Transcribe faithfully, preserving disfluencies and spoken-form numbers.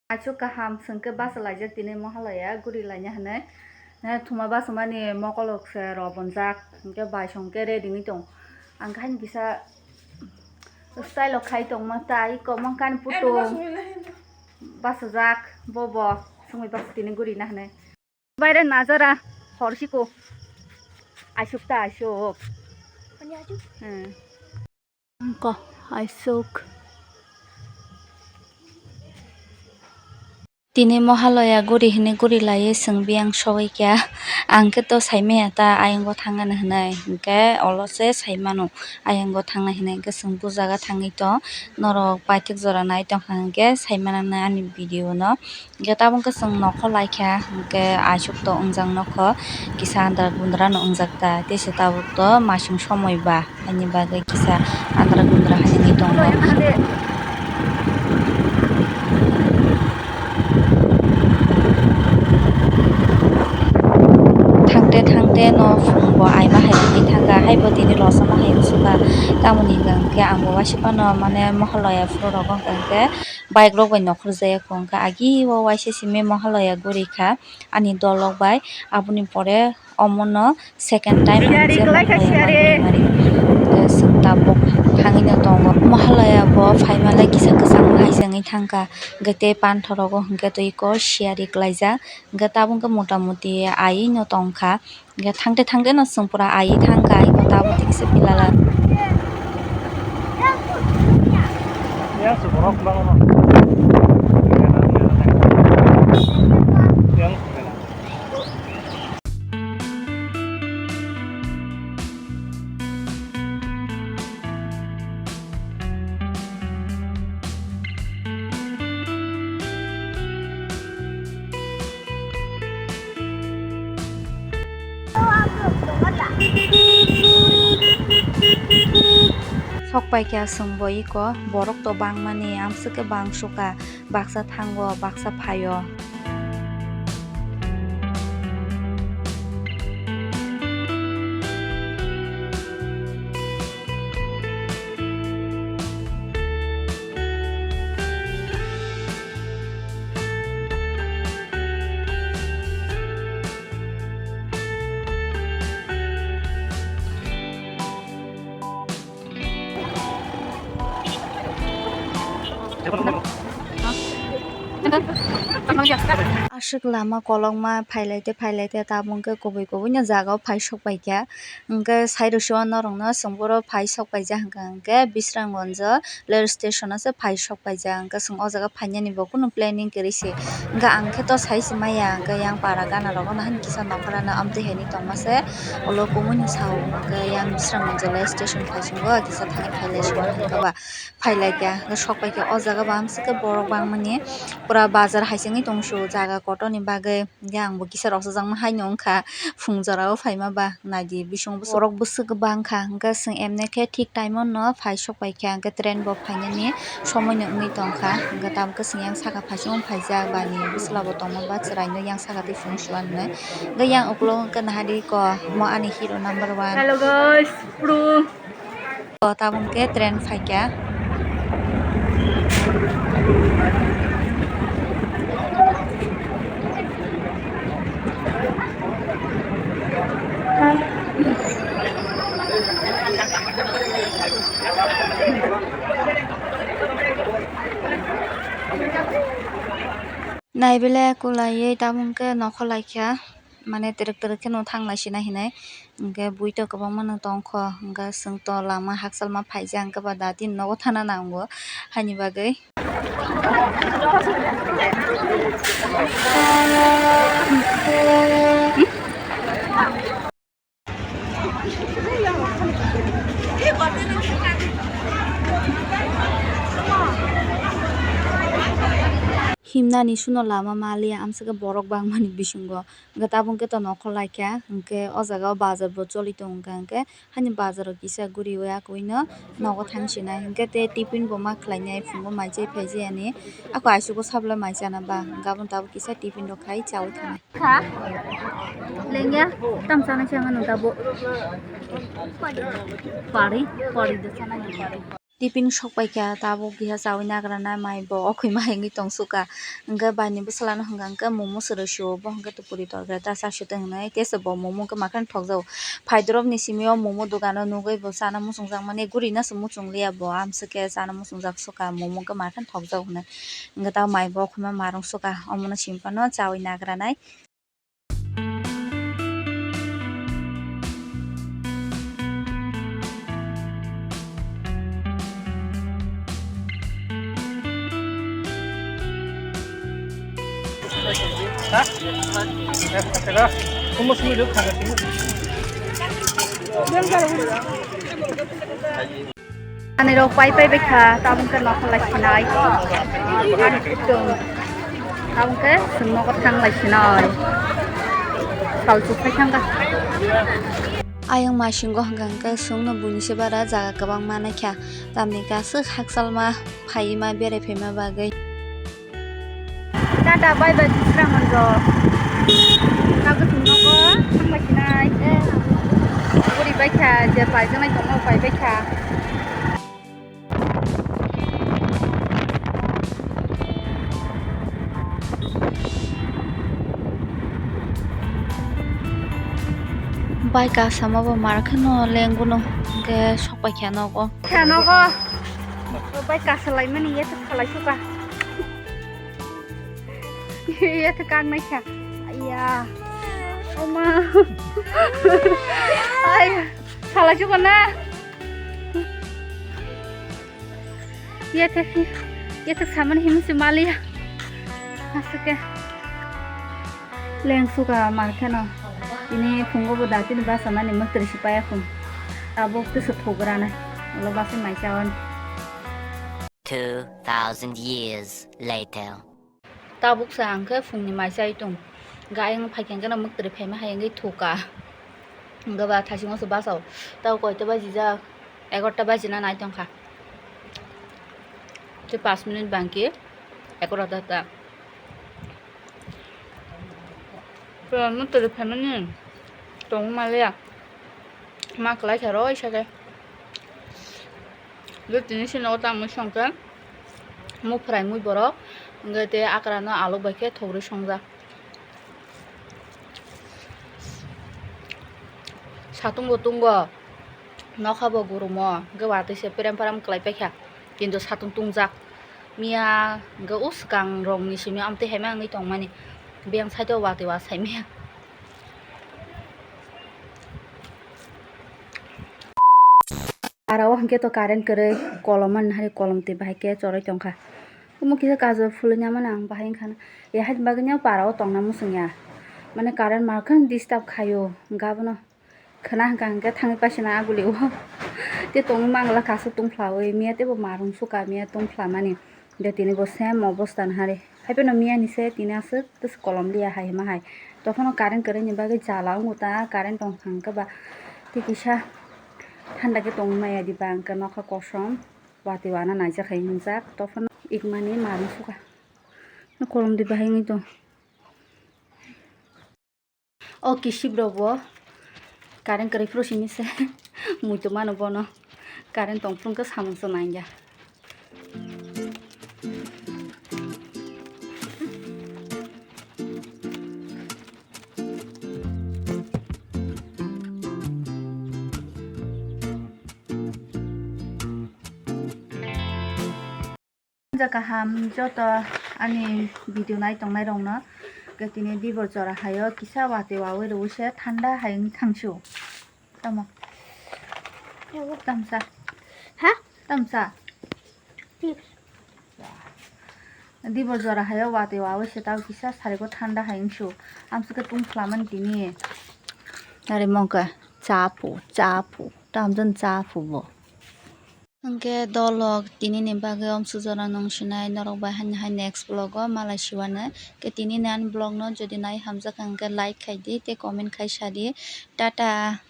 Achuk kaham, chwng khe basa laijak tini Mahalaya guri laina hinwi. Thuma basa mani mokolok se rw bonjak, hinkhe bai song khe ready wngwi tong. Ang khe haino kisa style o khai tongma tai, kwmwng kani putung bachajak, bobo chwngwi basa tini guri na hinwi. Baire najara horsiko. Aisuk ta aisuk. Ani aisuk? Hmm. Ko aisuk. Tini Mahalaya guri hinwi guri laiwi chwng biyang sogwi kha. Ang khe to saimaya ta ayang bo thangna hinwi. Hinkhe olo se saimano ayang bo thangna hinwi. Hinkhe chwng bujaga thangwi to norok paithak jora nai tongkha hinkhe saimano ani video no. Hinkhe tabuk khe chwng nokho laikha, hinkhe aisuk to wngjak nokho, kisa andra gundra no wngjak ta, tei se tabuk to masing somoi ba, haini bagwi kisa andra gundra hinwi tongo. Thangte thangte no phung bo aima hai wngwi thangkha, haibo tini losama hai wngsuka, tamoni hwnkha hinkhe ang bo waisa phano mane Mahalaya phuru rogo hwnkha hinkhe. Bike rok bai nokhorjak ya kho, hwnkhe agi o waisa simi Mahalaya guri kha ani dol rok bai, aboni pore omono second time ang je Mahalaya manwi mari, hwnkhe chwng tabuk thangwi no tongo. Mahalaya bo phaima le kisa kwchangma hai se wngwi thangkha, hwnkhe tei panthor rogo hwnkhe twi kok siyari kwlaijak, hwnkhe tabuk khe mota moti aiwi no tongkha. Hingke thangte thangte no chwng pura ai thangkha, iko tabuk tikse pilala. Sok paikha chwng bo iko, borok to bangmani, amswk khe bang sukha, baksa thango, baksa phaio. Aswk lama kolokma phailaite phailaite tabuk khe kubui kubui no jaga o phai sok paikha. Hwnkhe sai rwsio norokno chwng boro phai sok paijak hwnkha hwnkhe Bisramganj rail station o se phai sok paijak, hwnkhe chwng o jaga phainani bo kunu planning kwrwi se. Hwnkhe ang khe to sai se maya, hwnkhe yang para gana rogo no hani kisa nokora no amtwi hai ni tongma se ulo kumui ni sao, hwnkhe yang Bisramganj rail station phai swngo kisa thani phai lai sio hwnkhe ba phai lai kha, hwnkhe sok pai kha o jaga bo amswk khe borok bangmani pura bazar hai se wngwi tong sio jaga kotor ni bagwi. Hingke ang bo kisa rok sojak ma hai no wngkha, phung jora o phaima ba nai di, bising bwswk borok bwswk bang kha, hingke chwng emne khe thik time o no phai sok pai kha, hingke train bo phainani somoi no wngwi tong kha, hingke tamo khe chwng yang saka phai song phaijak, bani bwsla bo tongma ba chwrai no yang saka twi phung sua hinwi, hingke yang ukulok hingke naha di ko, omo ani hero number one. Hello guys, bro. O tabuk khe train phaikha. Naibele kulaiwi tabuk khe nokho laikha. Mane twrwk twrwk kheno thanglai sina hinai, hingke bui to kwbangma no tongkho, hingke chwng to lama hakchalma phaijak, hingke ba dati nogo thana nango, haini bagwi. Himnani suno lama maliya, amswkhe borok bangmani bisingo. Hwnkhe tabuk khe to nokho laikha, hwnkhe o jaga o bazar bo choli tongo hwnkha hwnkhe, hani bazar o kisa guriwi akwino nogo thang sinai, hwnkhe tei tiffin bo ma khlainai, phungo mai chai phai jai ani, ako aisugo sabla mai chana ba, hwnkhe aboni tabuk kisa tiffin rok khai chaui thangnai. Kha lengya tam chana se ang nung tabuk pari pari de chana ni pari. Tiffin sok paikha, tabuk kisa chawi nagra na mai bo okhoi ma hengwi tong suka. Hwnkhe bai ni bwsala no hwnka hwnkhe momo swrwi sio, bo hwnkhe tupuri torkre ta cha site hwnwi tei se bo momo hwnkhe makheno thokjago. Phaidorop ni simi o momo dogan o nugwi bo chana muchungjak mani guri no se muchung liya bo, amswk khe chana muchungjak suka momo hwnkhe makheno thokjago hwnwi. Hwnkhe ta mai bo okhoi ma marung suka, omo no simi phano chawi nagra nai. Ani rok pai pai bai kha, tabuk khe nokha lai sinai. Ani tung. Tabuk khe chwng nogo thang lai sinai. Sal chuk phai thang kha. Ayang masingo hwnkha hwnkhe chwngno buini se bara jaga kwbang manai kha. Tamni khe aswk hakchalma phaima berai phaima bagwi. Tata bye bye Bisramganj. Kago thung nogo thang bai sinai. Guri bai kha, je pai janai tongma pai bai kha. Bai kasama bo mar kheno lengguno hwnkhe sok pai kha nogo. Kha nogo. Bai kasa lai mani ya khalai suka. Iya, thwkang naikha. Iya. Oma. Ai, sala chuko na. Iya, thwk, iya, thwk samani himsi maliya. Aswk khe. Leng suka mar kheno. Ini phungo bo datini basa mani mwktwrwi si paya khun. Abo kisa thugra nai. Ulo basa mai chawan. Two thousand years later. Tabuk sa ang khe phungni mai chai tong. Ga ayang phai khe ang khe mwktwrwi phaima hai wngwi thuka. Hwnkhe ba thaichingma se basa o. Tabo koita bajijak? Egarota bajina nai tongkha. Tei pash minute bangkhe egarota ta. Pura mwktwrwi phaimani tongma liya. Ma kwlai khe roi sa khe. Tini sini o tamo song khe muk phwrai mui borok, hwnkhe tei akrano alok bai khe thogri songjak. Satung bo tungo, nokha bo gurumo, hwnkhe watwi se perem perem kwlai paikha, kintu satung tungjak. Miya hwnkhe o swkang rokni simi amtwi haima wngwi tongmani, biyang side o watwi wa saimaya. Para o hwnkhe to current kwrwi, kolom mani hari kolom twi bahai khe chorwi tongkha. Omo kisa kajol phulwi namani ang bahai wngkha na. Ya hai bagwi no para o tongna muchung ya. Mane current ma kheno disturb khaio, hwnkhe abono khwna hwnkha hwnkhe thangwi paisana aguli o. Tei tongwi mangla kasu tungphla wi miya teibo marung suka miya tungphla mani. De tini bo same obostha nahari. Haiphano miya ni se tini aswk tei kolom liya hai hima hai. Tophano current kwrwi ni bagwi jala wngo ta current tong thang khe ba tei kisa thanda khe tongwi maya di ba hwnkhe nokha kosom watwi wana naijak hai wngjak tophano ikmani marung suka kolom di bahai wngwi tong. O kisip rok bo current kwrwi phuru simi se muitu mano bono current tong phuru khe samung se nangya. Jaka ham joto ani video nai tongnai rok no, ke tini dibor jora hai o kisa watwi wawi rwi se thanda hai wng thang sio. Tamo. Tamsa. Ha? Tamsa. Dibor jora hai o watwi wawi se tao kisa sari ko thanda hai wng sio. Amswk khe tungphla mani tini. Are mongka chapu chapu tamjani chapu bo. Hwnkhe dolok tinini bagwi omsuk jora nung sinai norok bai haino hai next vlog o malai siwano. Hwnkhe tinini ani vlog no jodi nai hamjak hwnkhe like khai di tei comment khai sa di. Tata.